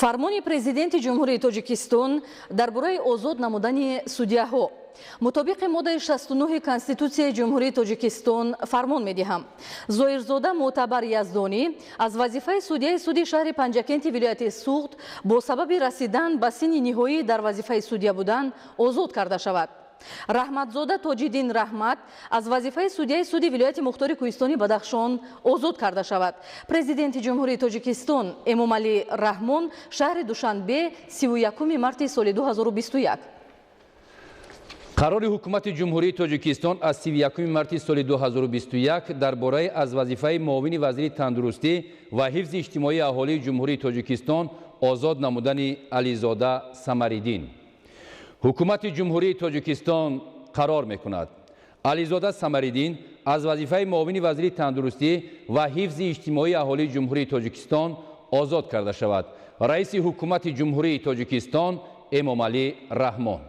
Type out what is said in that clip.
Фармони Президенти Ҷумҳурии Тоҷикистон дар бораи озод намудани судяҳо. Мутобиқи моддаи 69 Конститутсияи Ҷумҳурии Тоҷикистон фармон медиҳам: Зоирзода Мӯътабар Яздонӣ аз вазифаи судяи суди шаҳри Панҷакенти вилояти Суғд бо сабаби расидан ба синни ниҳоӣ дар вазифаи судя будан озод карда шавад. Раҳматзода Тоҷиддин Раҳмат аз вазифаи судяи суди вилояти мухтори кӯҳистони Бадахшон озод карда шавад. Президенти Ҷумҳурии Тоҷикистон Эмомалӣ Раҳмон, шаҳри Душанбе, 31 марти соли 2021. Қарори Ҳукумати Ҷумҳурии Тоҷикистон аз 31 марти соли 2021 дар бораи аз вазифаи муовини вазири тандурустӣ ва ҳифзи иҷтимоии аҳолии Ҷумҳурии Тоҷикистон озод намудани Ализода Самариддин. Ҳукумати Ҷумҳурии Тоҷикистон қарор мекунад: Ализода Самариддин аз вазифаи муовини вазири тандурустӣ ва ҳифзи иҷтимоии аҳолии Ҷумҳурии Тоҷикистон озод карда шавад. Раиси Ҳукумати Ҷумҳурии Тоҷикистон Эмомалӣ Раҳмон.